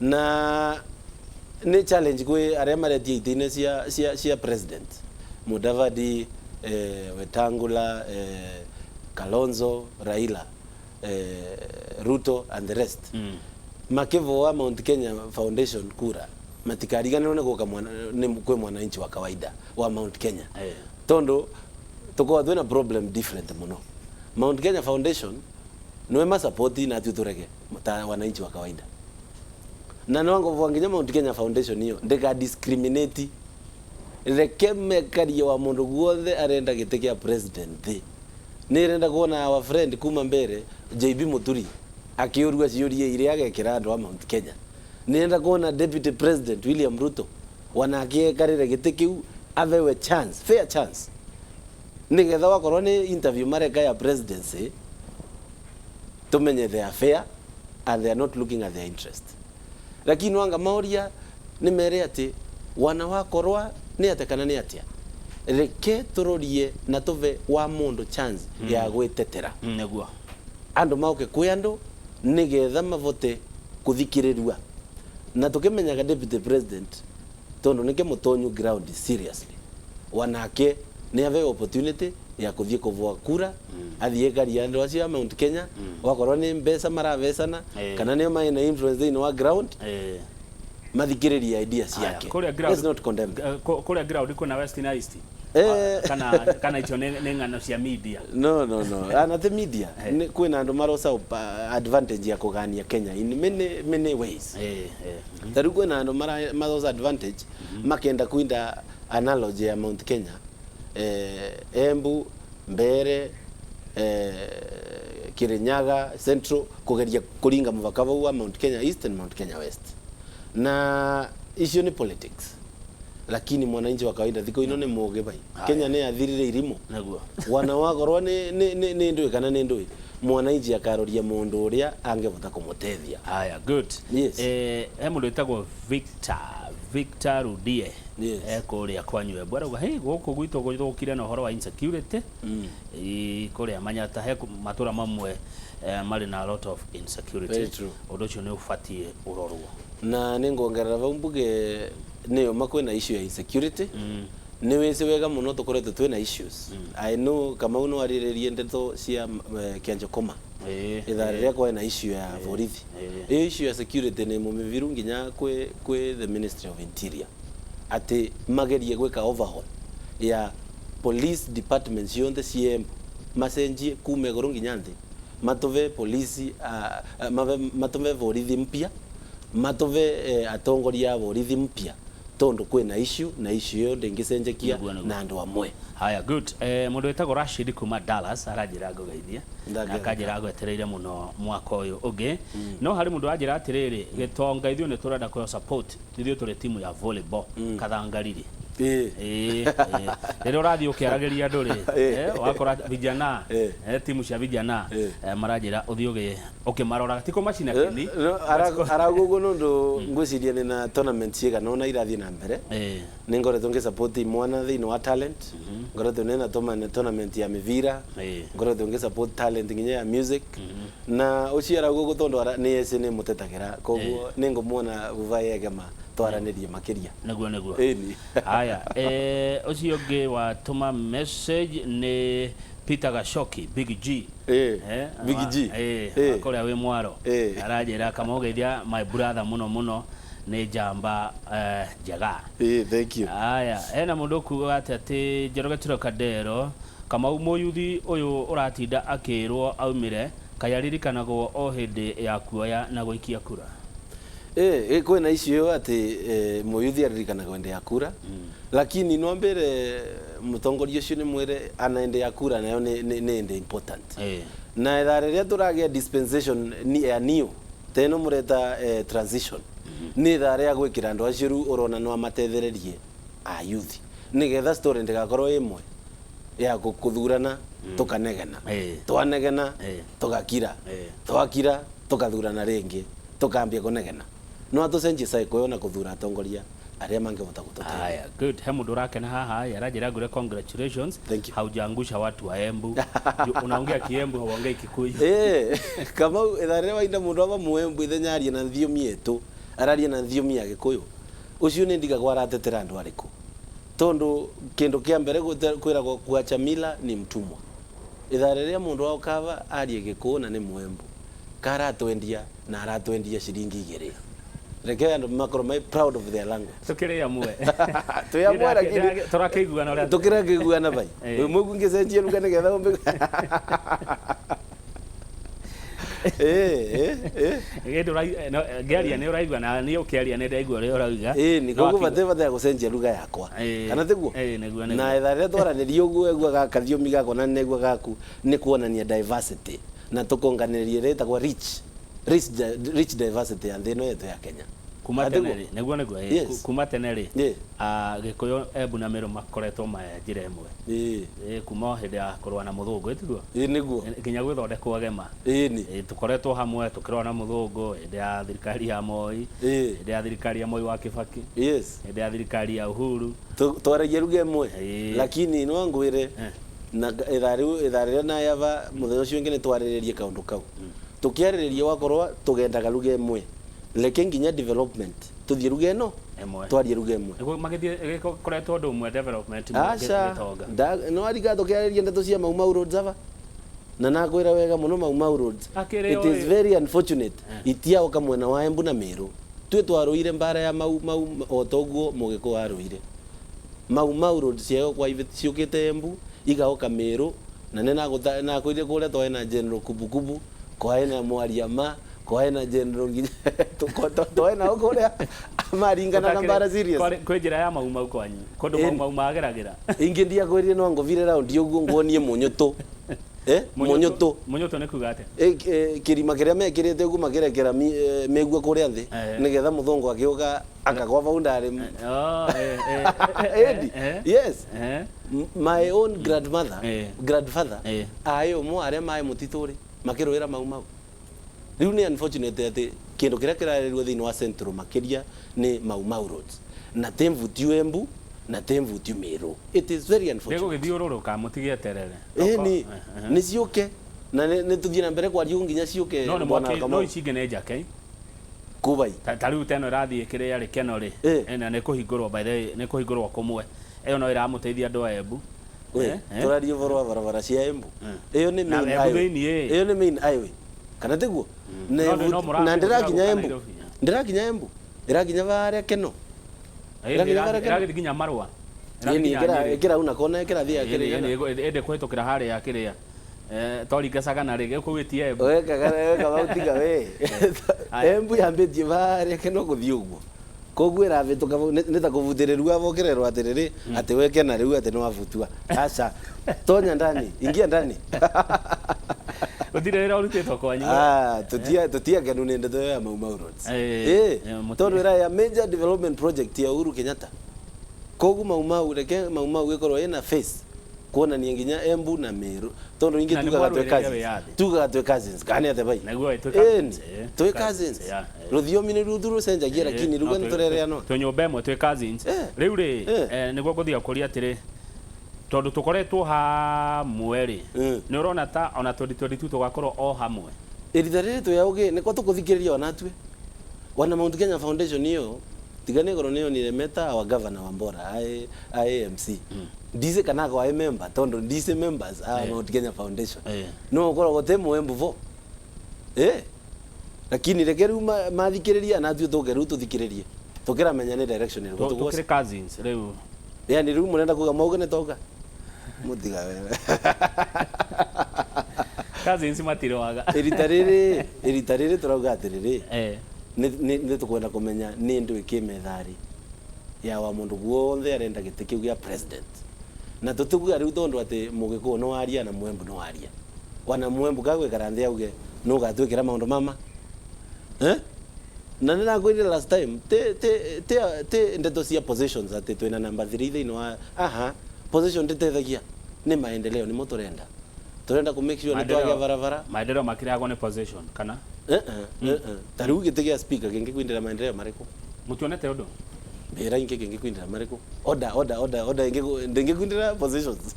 Speaker 2: na nĩ challenge kwĩ arĩa maretia itĩ-inĩ cia president, Mudavadi, Wetangula, Kalonzo, Raila, Ruto and the rest. Makivoa Mount Kenya Foundation kura matikariganirwo nĩ gũka nĩ kwĩ mwananchi wa kawaida wa Mount Kenya tondu tukorwo twina problem different muno. Mount Kenya Foundation niwe masapoti na turege ta wananchi wa kawaida, na nwango nginya Mount Kenya Foundation iyo ndika discriminate, reke mekarie wa mundu guothe arenda gĩtĩ kĩa president thi. Nĩ renda kuona our friend kuma mbere JB Muturi akiũrua ciũria iria agekĩra andũ a Mount Kenya. Nĩ renda kuona Deputy President William Ruto wanake ekarĩre gĩtĩ kĩu, abewe chance, fair chance, nigetha wakorwo nĩ interview mareka ya presidency tumenye they are fair and they are not looking at their interest. Lakini wanga maũria nĩ mere atĩ wana wakorwa nĩ atĩa kana nĩ atĩa, reke tũrorie na tũve wa mũndũ chance ya gwĩtetera. Andũ mauke kwĩ andũ nĩgetha mavote kũthikĩrĩrua na tũkĩmenyaga Deputy President tondu nĩke mũtonyu ground seriously, wanake nĩ ave opportunity ya kũthiĩ kũvua kura, athiĩ karia andũ acio a Mount Kenya, wakorwo nĩ mbeca maravecana kana nĩo maina influence thĩinĩ wa ground, mathikĩrĩrie idea ciake.
Speaker 1: Kũrĩa ground.
Speaker 2: Let's not condemn them.
Speaker 1: Kũrĩa ground kwĩna West na East? Kana icio nĩ ng'ano cia media?
Speaker 2: No, ana the media. Kwĩna andũ marosa advantage ya kũgania Kenya in many many ways. Ta rĩu kwĩna andũ marosa advantage makenda kwinda analogy ya Mount Kenya, Embu, Mbere, Kirinyaga, Central, kugeria kuringa mũbaka vau wa Mount Kenya East and Mount Kenya West, na icio nĩ politics, lakini mwananchi wa kawaida thikũ ino nĩ mũgĩ bai. Kenya nĩ yathirire irimo. Wana wakorwo nĩ ndũĩ kana nĩ ndũĩ, mwananchi akaroria mũndũ ũrĩa angĩhota kũmũteithia.
Speaker 1: Haya, good.
Speaker 2: Yes.
Speaker 1: He mũndũ wĩtagwo Victor Rudie kũrĩa kwanyu Embu arauga hey, gũkũ gwitũ gũthũkire na ũhoro wa insecurity. Kũrĩa Manyata he matũra mamwe marĩ na a lot of insecurity.
Speaker 2: Very true.
Speaker 1: Ũndũ ũcio nĩ ũbatiĩ ũrorwo.
Speaker 2: Na nĩ nguongerera vau mbuge nĩyo makwĩna issue ya insecurity. Nĩ wĩci wega mũno tũkoretwo twĩna issues. I know Kamau no arĩrĩrie ndeto cia Kĩanjũkũma ithaa rĩrĩa kwena issue ya borithi. Ĩyo issue ya security nĩ mũmĩviru nginya kwĩ the Ministry of Interior atĩ magerie gwĩka overhaul ya police department ciothe cia Embu, macenjie kuma igũrũ nginya nthĩ, matũve polisi, matũve borithi mpya, matũve atongoria a borithi mpya, tondu kwĩna issue na issue ĩyo ndĩngĩcenjekia
Speaker 1: Nĩguo, nĩguo.
Speaker 2: na andũ amwe.
Speaker 1: Haya, good. Mũndũ wĩtagwo Rashid kuma Dallas aranjĩra ngũgeithie na
Speaker 2: Ndageithĩka.
Speaker 1: akanjĩra ngwetereire mũno mwaka ũyũ ũngĩ. No harĩ mũndũ wanjĩra atĩrĩrĩ, gĩtonga ithuĩ nĩ tũrenda kũheo support, ithuĩ tũrĩ timu ya volleyball Kathangariri. Ĩĩ, ĩĩ. Rĩrĩa ũrathiĩ ũkĩaragĩria andũ rĩ, wakora vijana, timu cia vijana, maranjĩra ũthiĩ ũkĩmaroraga ti kũmacina kĩni.
Speaker 2: Arauga ũguo nũndũ ngwĩciria nĩ na tournament cigana ũna irathiĩ na mbere. Nĩ ngoretwo ngĩ support imwana thĩinĩ wa talent, ngoretwo nĩna tournament ya mĩbira, ngoretwo ngĩ support talent nginya ya music, na ũcio arauga ũguo tondũ nĩ ecĩ nĩ mũtetagĩra, koguo nĩ ngũmuona vuva yegema twaranĩrie makĩria.
Speaker 1: Nĩguo nĩguo.
Speaker 2: Ĩni.
Speaker 1: Haya, ũcio ũngĩ watũma message nĩ Peter Gachoki, Big G.
Speaker 2: Big G.
Speaker 1: Kũrĩa wĩ mwaro. Aranjĩra kamũgeithia my brother mũno mũno, nĩ njamba njega.
Speaker 2: Thank you.
Speaker 1: Haya, hena mũndũ ũkuga atĩ Njoroge Trocadero, Kamau mũyuthi ũyũ ũratinda akĩrwo aumĩre, kaĩ aririkanagwo o hĩndĩ ya kuoya na gũikia kura.
Speaker 2: Kwĩna icio atĩ mũyuthi aririkanagwo hĩndĩ ya kura, lakini no mbere mũtongoria ũcio nĩ mwĩre ana hĩndĩ ya kura nayo nĩ hĩndĩ important. Na ithaa rĩrĩa tũragĩa dispensation ni ya new teno mũreta transition, nĩ ithaa rĩa gwĩkĩra andũ acio rĩu ũrona no amatethererie a youth nĩgetha story ndĩgakorwo ĩmwe ya kũthurana tũkanegena, twanegena tũgakira, twakira tũkathurana rĩngĩ tũkambia kũnegena. No atũcenjie cycle ĩyo na kũthura atongoria arĩa mangĩhota gũtũteithia.
Speaker 1: Haya, good. He mũndũ ũrakena haha, aranjĩra ngwĩre congratulations.
Speaker 2: Thank you.
Speaker 1: Haujaangusha watu wa Embu. Unaongea Kiembu, hauongei Kikuyu.
Speaker 2: Kamau, ithaa rĩrĩa wainda mũndũ aba Mũembu ithenya arie na thiomi yetu, araria na thiomi ya Gĩkũyũ. Ũcio nĩ ndigagwo aratetera andũ arĩkũ. Tondũ kĩndũ kĩa mbere kwĩragwo kuacha mila ni mtumwa. Ithaa rĩrĩa mũndũ okava arie Gĩkũyũ na nĩ Mũembu, karatwendia na aratwendia ciringi igĩrĩ. Reke andũ makorwo me proud of their language.
Speaker 1: Tukĩrĩ amwe.
Speaker 2: Twĩ amwe lakini
Speaker 1: tũrakĩiguana ũrĩa
Speaker 2: tũkĩrakĩiguana bai. Ũmwe ngĩcenjia ruga nĩgetha ũmbe.
Speaker 1: Ngĩaria nĩ ũraigua na niĩ ũkĩaria nĩ ndaigua ũrĩa ũrauga.
Speaker 2: Nĩ koguo bate ya gũcenjia ruga yakwa. Kana tiguo?
Speaker 1: Nĩguo, nĩguo.
Speaker 2: Na ithaa rĩrĩa twaranĩria ũguo egua kathiomi gakwa na negua gaku nĩ kuonania diversity na tũkonganĩrĩria ĩrĩa ĩtagwo rich diversity ya thĩ ĩno yetu ya Kenya.
Speaker 1: Kuma tene rĩ, nĩguo nĩguo,
Speaker 2: Yes.
Speaker 1: kuma tene rĩ, Gĩkũyũ, Embu na Meru makoretwo ma njĩra ĩmwe. Kuma o hĩndĩ ya kũrũa na mũthũngũ, ĩtiguo?
Speaker 2: Nĩguo.
Speaker 1: Nginya gwĩthondekwo gema.
Speaker 2: Ĩni.
Speaker 1: Tũkoretwo hamwe tũkĩrũa na mũthũngũ hĩndĩ ya thirikari ya Moi, hĩndĩ ya thirikari ya Moi wa Kibaki, hĩndĩ ya thirikari ya Uhuru.
Speaker 2: Twaragia ruga ĩmwe. Lakini no ngwĩre na ithaa rĩu, ithaa rĩrĩa nayava mũthenya ũcio ũngĩ nĩ twarĩrĩrie kaũndũ kau. Tũkĩarĩrĩria wakorwo tũgendaga ruga ĩmwe. Reke nginya development tuthiĩ ruga ĩno
Speaker 1: Ĩmwe.
Speaker 2: twarie ruga ĩmwe.
Speaker 1: Nĩguo magĩthiĩ ĩgĩkoretwo ũndũ ũmwe development
Speaker 2: Aca,
Speaker 1: gĩtonga.
Speaker 2: No arika tũkĩarĩria ndeto cia Mau Mau Roads aba. Na nakwĩra wega mũno Mau Mau Roads.
Speaker 1: Akĩrĩ
Speaker 2: It is
Speaker 1: oĩ.
Speaker 2: very unfortunate. Itiaoka mwena wa Embu na Meru. Twĩ twarũire mbara ya Mau Mau o toguo Mũgĩkũyũ arũire. Mau Mau Roads ciao kwa ciũkĩte Embu igaoka Meru na nĩ nakwĩrire kũrĩa twarĩ na General Kubukubu, kwarĩ na Mwariama, kwarĩ na General nginya twarĩ nao kũrĩa maringanaga mbara serious.
Speaker 1: Kwĩ njĩra ya Mau Mau kwanyu, kũndũ Mau Mau mageragĩra.
Speaker 2: Ingĩ ndiakwĩrire no ngũbire round ũguo nguonie mũnyũtũ. Mũnyũtũ.
Speaker 1: Mũnyũtũ nĩ kuga atĩa?
Speaker 2: Kĩrima kĩrĩa mekĩrĩte ũguo makĩrekera mĩigua kũrĩa thĩ, nĩgetha mũthũngũ akĩũka akagwa bau ndarĩ. Ĩndi. Yes. My own grandmother, grandfather, aĩ ũmwe arĩa maĩ mũtitũ rĩ, makĩrũĩra Mau Mau. Rĩu nĩ unfortunate atĩ kĩndũ kĩrĩa kĩrarĩrwo thĩinĩ wa Central makĩria nĩ Mau Mau Roads. Na tĩ mvutio Embu na tĩ mvutio Meru. It is very unfortunate.
Speaker 1: Ndĩgũgĩthiũrũrũka mũtigĩeterere.
Speaker 2: Ĩni, nĩ ciũke na nĩ tũthiĩ na mbere kwaria nginya ciũke.
Speaker 1: No nĩ mwaki, no ici ingĩ nĩ njake.
Speaker 2: Kubai.
Speaker 1: Ta rĩu teno ĩrathiĩ kĩrĩa rĩ Keno rĩ. Na nĩ kũhingũrwo by the way, nĩ kũhingũrwo kũmwe. Ĩyo no ĩramũteithia andũ a Embu.
Speaker 2: Tũraria ũhoro wa barabara cia Embu. Ĩyo nĩ main highway. Ĩyo nĩ main highway. Kana tiguo? Na ndĩrakinya Embu. Ndĩrakinya Embu. Ĩrakinya barĩa Keno.
Speaker 1: Ĩrathiĩ nginya Marũa.
Speaker 2: Ĩkĩrauna kona ĩkĩrathiĩ
Speaker 1: akĩrĩa. Ĩndĩ kũhĩtũkĩra harĩa kĩrĩa. Tori Gacagana rĩ, gĩkũgĩtie Embu.
Speaker 2: We kagara utiga we. Embu yambĩtie barĩa Keno gũthiĩ ũguo. Koguo ĩravĩtũka bau nĩ ta kũbutĩrĩrua bokererwo atĩrĩrĩ atĩ we Kena rĩu atĩ nĩ wabutua. Aca. Tonya ndani, ingia ndani.
Speaker 1: Gũtirĩ wĩra ũrutĩtwo kwanyu.
Speaker 2: Tutia kenu nĩ ndeto ya Mau Mau Roads. Tondũ ĩra ya major development project ya Uhuru Kenyatta. Koguo Mau Mau, reke Mau Mau ikorwo ina face kuonania nginya Embu na Meru, tondu ingi
Speaker 1: Na nĩ
Speaker 2: tugaga twi
Speaker 1: mwarũĩrĩire
Speaker 2: cousins,
Speaker 1: wĩyathi.
Speaker 2: tugaga twi cousins kana atĩa bai?
Speaker 1: Nĩguo, twĩ
Speaker 2: Ĩni,
Speaker 1: cousins,
Speaker 2: twi cousins. Rũthiomi nĩ ruthu rũcenjagia, lakini ruga nĩ tũrereanwa.
Speaker 1: Twĩ nyũmba ĩmwe, twĩ cousins. Rĩu rĩ, nĩguo ngũthiga kũria atĩrĩ, tondũ tũkoretwo hamwe rĩ, nĩ ũrona ta ona 2022 tũgakorwo o hamwe?
Speaker 2: Ĩrita rĩrĩ twĩ auge nĩko tũkũthikĩrĩria onatue wana Mount Kenya Foundation iyo tiga nĩ gorwo nĩyonire meta our governor Wambora IMC ndise kana kwa member, tondu ndise members a Mount Kenya Foundation, no ukoragwo te mwembu vo, lakini reke rĩu mathikĩrĩria nathuĩ tũke rĩu tũthikĩrĩrie tũkĩramenya nĩ direction ĩrĩkũ tũgũci.
Speaker 1: Tũkĩrĩ cousins rĩu.
Speaker 2: Yani rĩu mũrenda kuga mauge nĩ toka mũtiga wewe.
Speaker 1: Cousins matirwaga.
Speaker 2: Ĩrita rĩrĩ tũrauga atĩrĩrĩ, nĩ tũkwenda kũmenya nĩ ndũ ĩkĩ methari ya wa mũndũ guothe arenda gĩtĩ kĩu gĩa president, na tũtikuga rĩu tondũ atĩ mũgĩkũyũ nĩ waria na mwembu nĩ waria, wana mwembu gagwĩkara nthĩ auge nĩ ũgatwĩkĩra maũndũ mama, eh? Na nĩ nakwĩrire last time te ndeto cia positions atĩ twĩna number 3 thĩinĩ wa aha position ndĩteithagia nĩ maendeleo, nĩmo tũrenda, tũrenda kũ make sure nĩ twagĩa barabara.
Speaker 1: Maendeleo makĩrehagwo nĩ position kana?
Speaker 2: Eh, eh, eh, eh. Ta rĩu gĩtĩ gĩa speaker kĩngĩkwindĩra maendeleo marĩkũ?
Speaker 1: Mũtionete ũndũ.
Speaker 2: Mbĩra ingĩ kĩngĩkwindĩra marĩkũ? Order, order, order, order ndĩngĩkwindĩra positions,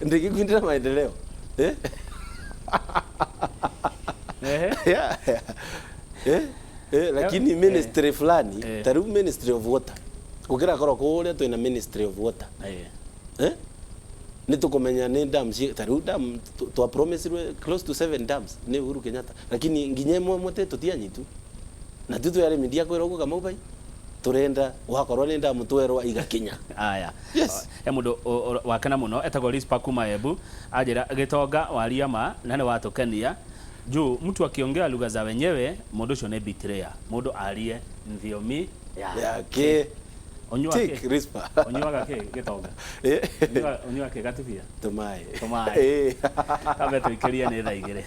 Speaker 2: ndĩngĩkwindĩra maendeleo, eh? Yeah. Lakini ministry fulani, ta rĩu Ministry of Water, gũkĩrakorwo kũrĩa twĩna Ministry of Water, nĩ tũkũmenya nĩ dam ta rĩu dam twa promisirwe close to seven dams nĩ Uhuru Kenyatta, lakini nginya ĩmwe ĩmwe tũtianyitu na tu twĩ arĩmi ndiakwĩra ũguo Kamau bai tũrenda wakorwo nĩ damu twerwa igakinya.
Speaker 1: Aya.
Speaker 2: Yes.
Speaker 1: He mũndũ wakena mũno etagwo Rispa kuma Embu, anjĩra gĩtonga waria ma na nĩ watũkenia juu mtu akiongea lugha za wenyewe mũndũ ũcio nĩ betrayer, mũndũ arie thiomi ya
Speaker 2: yake.
Speaker 1: Ũnyuaga
Speaker 2: Tik
Speaker 1: kĩ?
Speaker 2: Rispa.
Speaker 1: Ũnyuaga kĩ gĩtonga? Ũnyuaga kĩ gatubia?
Speaker 2: Tũmaĩ.
Speaker 1: Tũmaĩ. Kambe tũikĩrie nĩ thaa 2.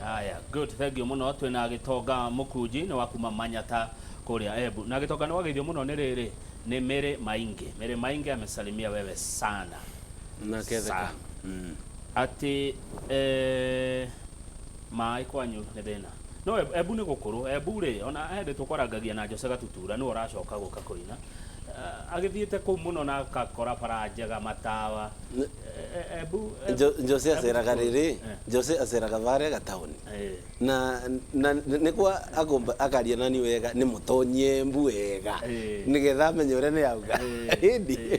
Speaker 1: Haya, good, thank you mũno. Twĩna gĩtonga mũkunji nĩ wa kuma Manyata kũrĩa Embu, na gĩtonga nĩ wageithio mũno nĩ rĩrĩ nĩ Mary Maingi. Mary Maingi amesalimia wewe sana.
Speaker 2: Na ketheka.
Speaker 1: Sana. Atĩ maĩ kwanyu nĩ thĩna no Embu nĩ gũkũrũ. Embu rĩ, ona hĩndĩ tũkwarangagia na Jose Gatutura nĩwe ũracoka gũka kũina. Agĩthiĩte kũu mũno na akakora bara njega, matawa. Embu
Speaker 2: Jose
Speaker 1: Embu
Speaker 2: aceraga
Speaker 1: gũkũrũ.
Speaker 2: Rĩrĩ Jose aceraga varia gataũni na nĩkwa agomba akaria nani wega nĩ mũtonyie Embu wega nĩgetha amenye ũrĩa nĩ auga ĩndi.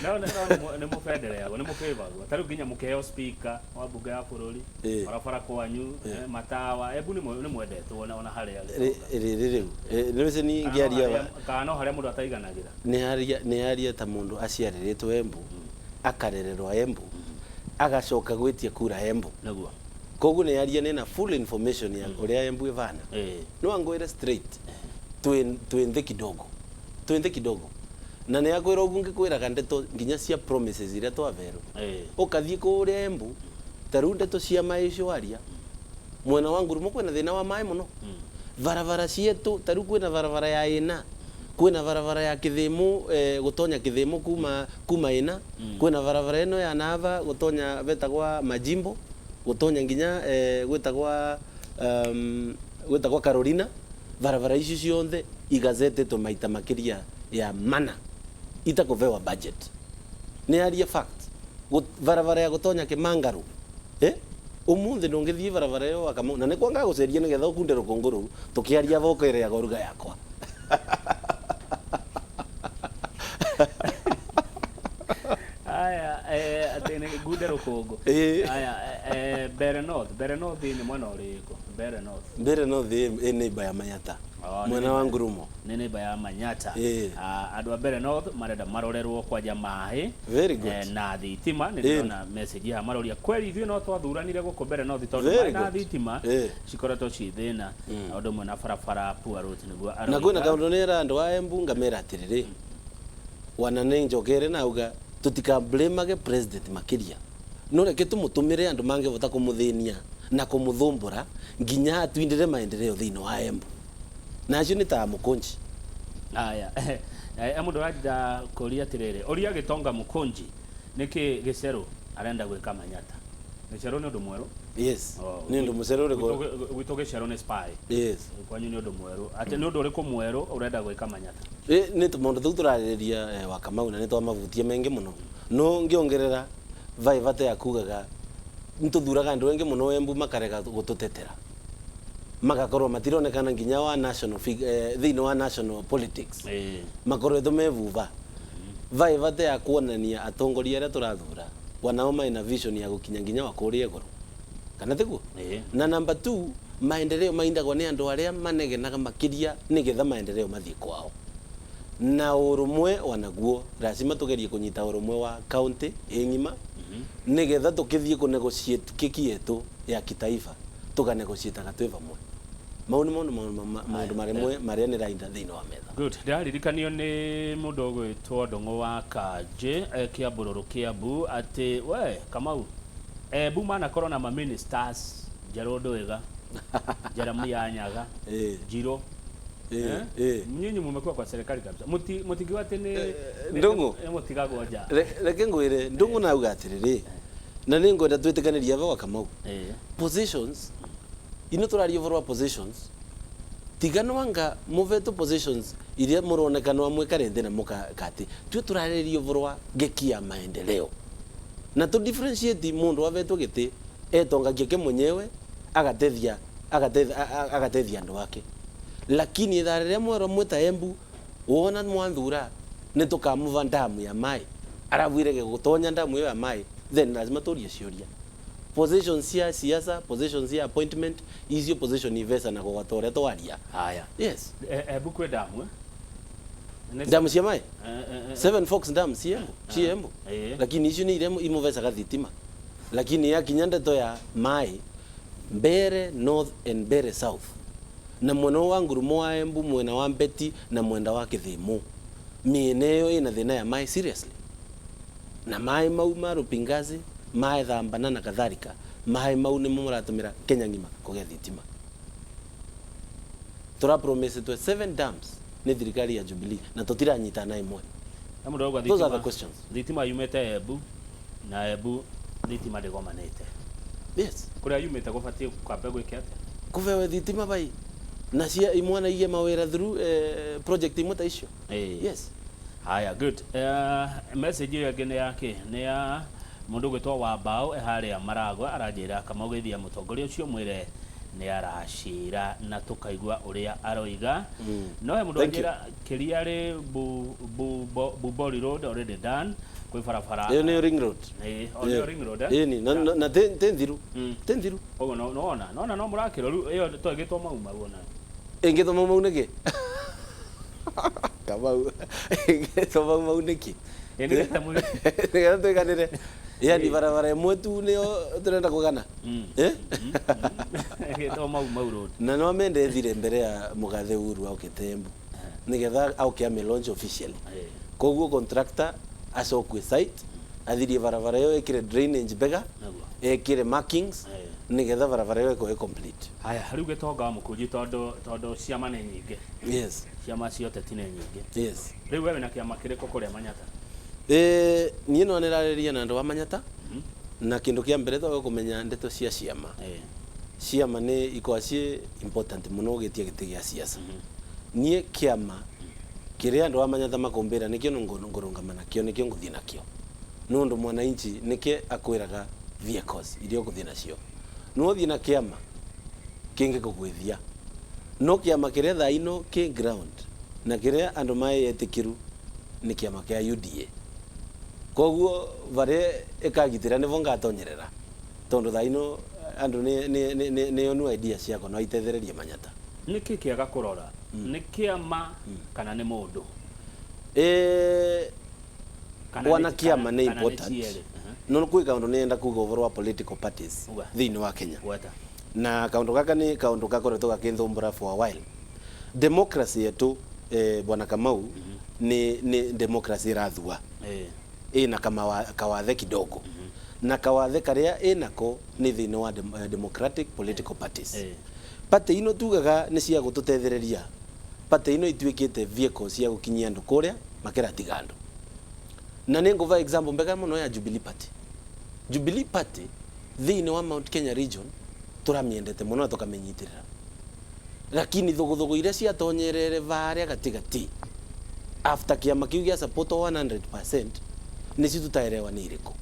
Speaker 1: No nĩ mũbendereagwo, nĩ mũbĩvagwo ta rĩu nginya mũkĩheo speaker wa mbunge ya bũrũri, barabara kwanyu, matawa. Embu nĩ mwendetwo ona harĩa
Speaker 2: Rĩrĩ rĩu nĩwĩci ni ngĩaria
Speaker 1: kana no harĩa mũndũ ataiganagĩra.
Speaker 2: Nĩ haria ta mũndũ aciarĩrĩtwo Embu, akarererwo Embu, agacoka gwĩtia kura Embu. Koguo nĩ aria nĩna full information ya ũrĩa Embu ĩvana. No angwĩre straight twĩ nthĩ kidogo, twĩ nthĩ kidogo, na nĩ akwĩra ũguo ngĩkwĩraga ndeto nginya cia promises iria twaverwo. Ũkathiĩ kũrĩa Embu ta rĩu ndeto cia maĩ icio waria, mwena wa Ngurumo kwĩna thĩna wa maĩ mũno. Barabara cietu ta rĩu kwĩna barabara ya ĩna, kwĩna barabara ya Kĩthĩmũ, gũtonya Kĩthĩmũ kuma ĩna, kwĩna barabara ĩno ya Nava gũtonya betagwa Majimbo, gũtonya nginya gwĩtagwa Carolina. Barabara icio ciothe igazetĩtwo maita makĩria ya mana itakũvewa budget. Nĩ aria fact. Barabara ya gũtonya Kĩmangarũ, ũmũthĩ ndũngĩthiĩ barabara ĩyo Wakamau na nĩkwa ngagũceria nĩgetha ũkunde rũkũngũ rũu tũkĩaria boko ĩrĩaga ruga yakwa.
Speaker 1: Aya, atĩ nĩ ngunde rũkũngũ. Aya, Mbeere North, Mbeere North nĩ mwena ũrĩkũ Mbeere North?
Speaker 2: Mbere no thĩ ĩ neighbor ya Manyata.
Speaker 1: Oh, nĩ
Speaker 2: mwena wa Ngurumo.
Speaker 1: Nĩ neighbor ya Manyata. Ah, andũ a Mbeere North marenda marorerwo kwanja maĩ
Speaker 2: Very good.
Speaker 1: Na thitima. Nĩ ndĩrona message haha maroria kweli ithuĩ no twathuranire gũkũ Mbeere North tondũ
Speaker 2: Very
Speaker 1: maĩ na
Speaker 2: good.
Speaker 1: thitima cikoretwo ci thĩna na ũndũ ũmwe na barabara poor road nĩguo
Speaker 2: Na kwĩna
Speaker 1: aroiga.
Speaker 2: kaũndũ nĩ andũ a Embu ngamera atĩrĩrĩ, wana nĩ njokere nauga tũtikablamage president makĩria, no reke tũmũtũmĩre andũ mangĩhota kũmũthĩnia. Na kumuthumbura nginya atwindire maendeleo thiini wa Embu, na acio ni ta Mukunji.
Speaker 1: Aya, mundu arenda kuria atiriri, uria Gitonga Mukunji niki Giceru arenda gwika Manyata. Giceru ni undu mweru?
Speaker 2: Yes. Ni undu muceru uriku?
Speaker 1: Gwitũ Giceru ni spy.
Speaker 2: Yes.
Speaker 1: Kwanyu ni undu mweru, ati ni undu uriku mweru urenda gwika Manyata?
Speaker 2: Ni maundu tuu turarĩrĩria wa Kamau, na nĩ twamavutia mengi mũno, no ngĩongerera vai bata ya kugaga nĩtũthuraga andũ aingĩ mũno Embu makarega gũtũtetera, magakorwo matironekana nginya wa national thĩinĩ wa national politics, makoretwo mevuva. Vai bata ya kuonania atongoria arĩa tũrathura wanao maina vision ya gũkinya nginya wa kũrĩa igũrũ, kana tiguo?
Speaker 1: Ĩĩ.
Speaker 2: Na number two, maendeleo maindagwo nĩ andũ arĩa manegenaga makĩria nĩgetha maendeleo mathiĩ kwao. Na ũrũmwe wanaguo lazima tugerie kũnyita ũrũmwe wa county ĩ ng'ima, nĩgetha tũkĩthiĩ kũ negotiate keki yetu ya kitaifa, tũkanegotiataga twĩ vamwe. Mau nĩ maũndũ marĩa marĩa nĩ rainda thĩinĩ wa metha.
Speaker 1: Good. Ndĩraririkanio nĩ mũndũ ũgwĩtwo Ndũng'ũ wa Kanjĩ, Kĩambũrũrũ, Kĩambu, atĩ we Kamau, Embu manakorwo na ma-ministers Njerũ Ndwiga, Jeremia Nyaga, Njiro. Nyinyi mumekuwa kwa serikali kabisa, mutikiwa atĩ nĩ
Speaker 2: Ndũng'ũ.
Speaker 1: nĩ mũtigagwo nja.
Speaker 2: Reke ngwĩre Ndũng'ũ, nauga atĩrĩrĩ, na nĩ ngwenda twĩtĩkanĩria ava wa Kamau, positions ino tũraria ũhoro wa positions, tiganwanga muvetwo positions iria mũronekanwa mwĩkare thĩ na mũkati. Tuĩ tũrarĩrĩria ũhoro wa ngeki ya maendeleo na tũ differentiate mũndũ avetwo gĩtĩ etongagia ke mwenyewe, agatethia agatethia agateithia andũ ake, lakini ithaa rĩrĩa mwerwo mwĩta Embu wona mwanthura nĩ tũkamuva ndamu ya mai, arabu irege gũtonya ndamu ĩyo ya mai, then lazima tũrie ciũria. Positions cia siasa, positions cia appointment, icio position ivesa na gwata ũrĩa twaria.
Speaker 1: Haya.
Speaker 2: Yes.
Speaker 1: Embu kwĩ ndamu, eh?
Speaker 2: Ndamu cia mai, Seven Forks Dam si Embu, si Embu? Lakini icio nĩ iria imuvecaga thitima, lakini yakinya ndeto ya mai, Mbere North and Mbere South na mwena wa ngurumo wa Embu, mwena wa Mbeti na mwenda wa Kithimu, mĩena ĩyo ĩna thĩna ya mai seriously, na maĩ mau ma Rupingazi, maĩ Thambana na kadhalika, maĩ mau nĩmo mũratũmĩra Kenya ng'ima kũgĩa thitima. Tũra promise twe seven dams nĩ thirikari ya Jubilee na tũtiranyita na ĩmwe.
Speaker 1: Na mũndũ auga
Speaker 2: Those are the
Speaker 1: thitima
Speaker 2: questions.
Speaker 1: Thitima yumĩte Embu na Embu thitima ndĩgomanĩte. Kũrĩa yumĩte gũbatiĩ kwambe gwĩke atĩa?
Speaker 2: Kũbewe thitima bai na cia imwana igie mawĩra through project imwe ta icio. Yes.
Speaker 1: Haya, good. Message ĩyo ĩngĩ nĩ ya kĩ? Nĩ ya mũndũ ũgwĩtwo Wambao, e harĩa Maragwa, aranjĩra Kamau geithia mũtongoria ũcio, mwĩre nĩ aracira na tũkaigua ũrĩa aroiga. No he mũndũ
Speaker 2: Thank you.
Speaker 1: anjĩra kĩria rĩ Bubori Road already done, kwĩ barabara.
Speaker 2: Ĩyo nĩyo ring road.
Speaker 1: Ĩĩ, o nĩyo ring road, eh?
Speaker 2: Ĩni na tĩ thiru, tĩ thiru.
Speaker 1: Ũguo no nona nona no mũrakĩrwo rĩu ĩyo to ĩgĩtwo mau mau ona.
Speaker 2: Ĩngĩtwo mau mau nĩkĩ, Kamau? Ĩngĩtwo mau mau nĩkĩ?
Speaker 1: Ĩ nĩgetha
Speaker 2: nĩgetha twĩganĩre, yani barabara ĩmwe tu nĩyo tũrenda kũgana. Eh?
Speaker 1: Ĩgĩtwo mau mau road.
Speaker 2: Na no mende ethire mbere ya mũgathe Uhuru aukĩte Embu nĩgetha auke ame launch officially. Koguo contractor acokue site, athirie barabara ĩyo, ĩkĩre drainage bega, ĩkĩre markings, nĩgetha barabara ĩyo ĩkorwo ĩ complete.
Speaker 1: Haya, rĩu Gĩtonga wa Mũkũnji, tondũ ciama nĩ nyingĩ, ciama cia ũteti nĩ nyingĩ, rĩu we wĩna kĩama kĩrĩkũ kũrĩa Manyata?
Speaker 2: Niĩ no nĩrarĩria na andũ a Manyata, na kĩndũ kĩa mbere twaga kũmenya ndeto cia ciama. Ciama nĩ ikoragwo ciĩ important mũno ũgĩtia gĩtĩ gĩa siasa. Niĩ kĩama kĩrĩa andũ a Manyata makũmbĩra nĩkĩo ngũrũngama nakĩo, nĩkĩo ngũthiĩ nakĩo, nũndũ mwananchi nĩkĩ akwĩraga vehicles iria ũgũthiĩ nacio. No ũthiĩ na kĩama kĩngĩ kũgwĩthia, no kĩama kĩrĩa thaa ino kĩ ground na kĩrĩa andũ maetĩkĩru nĩ kĩama kĩa UDA. Koguo varĩa ĩkagitĩra nĩvo ngatonyerera, tondũ thaa ino andũ nĩ onu idea ciakwa no itethererie Manyata.
Speaker 1: Nĩkĩ kĩega kũrora, nĩ kĩama kana nĩ mũndũ? Kana
Speaker 2: Wana kĩama nĩ
Speaker 1: kana
Speaker 2: important.
Speaker 1: cierĩ?
Speaker 2: No kwĩ kaũndũ nĩenda kuga ũhoro wa political parties
Speaker 1: Uga.
Speaker 2: thĩinĩ wa Kenya.
Speaker 1: Gweta.
Speaker 2: Na kaũndũ gaka nĩ kaũndũ gakoretwo gakĩnthumbũra for a while. Democracy yetu, bwana Kamau, nĩ democracy ĩrathua, ĩna kawathe kidogo. Na kawathe karia inako ni thiini wa democratic political parties. Party ino tugaga ni cia gututethereria, party ino ituikite vehicle cia gukinyia andu kuria makiratiga andu. Na nĩ ngũva example mbega mũno ya Jubilee Party. Jubilee Party thĩinĩ wa Mount Kenya region tũramĩendete mũno na tũkamĩnyitĩrĩra, lakini thũgũthũgũ iria ciatonyerere varia gatigati after kĩama kĩu gĩa support 100% nĩcio tutaerewa nĩ irĩkũ.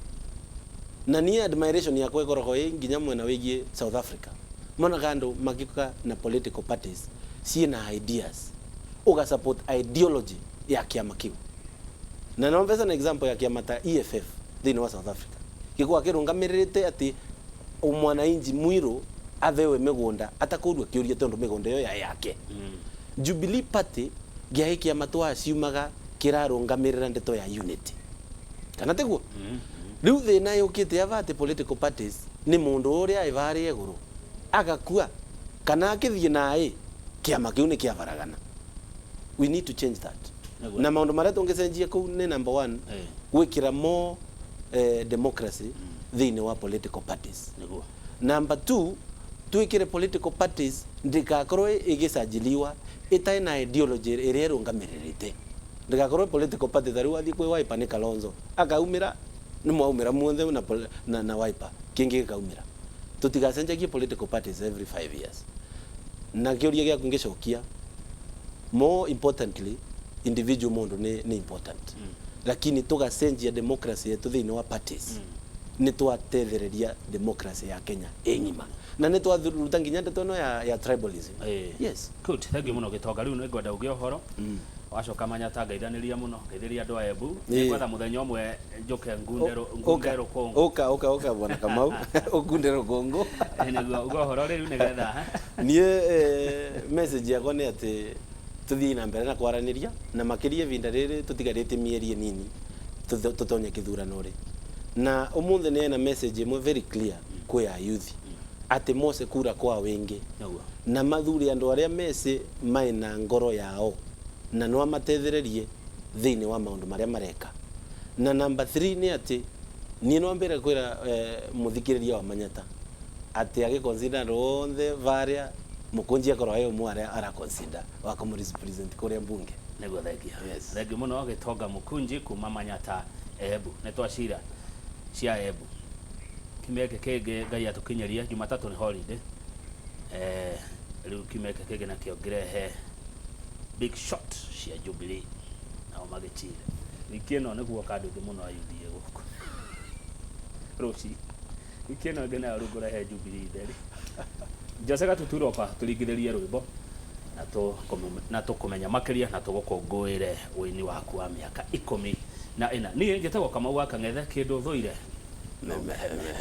Speaker 2: Na niĩ admiration yakwa ĩkoragwo ĩ nginya mwena wĩgiĩ South Africa, monaga andũ magĩũka na political parties ciĩna ideas, ũga support ideology ya kĩama kĩu. Na no mbeca na example ya kĩama ta EFF thĩinĩ wa South Africa, gĩkoragwo kĩrũngamĩrĩrĩte atĩ mwananchi mwiru athewe mĩgũnda atakũrua kĩũria, tondũ mĩgũnda ĩyo ya yake. Jubilee Party gĩaĩ kĩama twaciumaga kĩrarũngamĩrĩra ndeto ya unity, kana tiguo? Rĩu thĩna yũkĩte ava atĩ political parties nĩ mũndũ ũrĩa ĩvarĩa igũrũ agakua kana akĩthiĩ naĩ, kĩama kĩu nĩ kĩabaragana. We need to change that. Na maũndũ marĩa tũngĩcenjia kũu nĩ number one, gwĩkĩra more democracy thĩinĩ wa political parties. Number two, twĩkĩre political parties ndĩgakorwo ĩgĩcajiliwa ĩtarĩ na ideology ĩrĩa ĩrũngamĩrĩrĩte. Ndĩgakorwo political party ta rĩu wathiĩ kwĩ Wiper nĩ Kalonzo akaumĩra, nĩ mwaumĩra muothe na Wiper kĩngĩ gĩkaumĩra. Tũtigacenjagie political parties every 5 years. Na kĩũria gĩaku ngĩcokia, more importantly, individual mũndũ nĩ important, lakini tũgacenjia democracy yetu thĩinĩ wa parties, nĩ twatethereria democracy ya Kenya ĩng'ima na nĩ twathuruta nginya ndeto ĩno ya tribalism. Yes.
Speaker 1: Good, thank you mũno Gĩtonga. Rĩu nĩ ngwenda ũgĩe ũhoro wacoka Manyata, ngaithanĩria mũno, ngaithĩria andũ a Embu. Nĩngwetha mũthenya ũmwe njũke ngunde rũkũngũ.
Speaker 2: Ũka, ũka, ũka, bwana Kamau, ũkunde rũkũngũ.
Speaker 1: Nĩguo uge ũhoro rĩu nĩgetha
Speaker 2: Niĩ message yakwa nĩ atĩ tũthiĩ na mbere na kwaranĩria, na makĩria ihinda rĩrĩ tũtigarĩtie mĩeri nini tũtonye kĩthurano rĩ. Na ũmũthĩ nĩ ena message ĩmwe very clear kwĩ a youth atĩ mose kura kwa wĩngĩ na mathure andũ arĩa meci maina ngoro yao na no amatethererie thĩinĩ wa maũndũ marĩa mareka. Na number 3 nĩ atĩ niĩ no mbere kwĩra mũthikĩrĩria wa Manyata atĩ agĩconsider andũ othe varia, Mũkũnji akorwo arĩ ũmwe arĩa araconsider wa kũmũrepresent kũrĩa mbunge.
Speaker 1: Nĩguo, thengia.
Speaker 2: Yes.
Speaker 1: Thengi mũno Gĩtonga Mũkunji kuma Manyata Embu. Nĩ twacira cia Embu. Kiumia gĩkĩ kĩngĩ Ngai atũkinyĩrie, Jumatatũ nĩ holiday, rĩu kiumia gĩkĩ kĩngĩ nakĩo ngĩrehe big shot cia Jubilee nao magĩchire. Wiki ĩno nĩguo andũ aingĩ mũno a UDA gũkũ rũci. Wiki ĩno ĩngĩ nayo rĩu ngũrehe Jubilee theri. Jose Gatutura, oka tũringithĩrie rwĩmbo na tũkũmenya makĩria na tũgũkũngũĩre ũini waku wa mĩaka 14. Niĩ njĩtagwo Kamau wa Kang'ethe, kĩndũ thũire no meheme.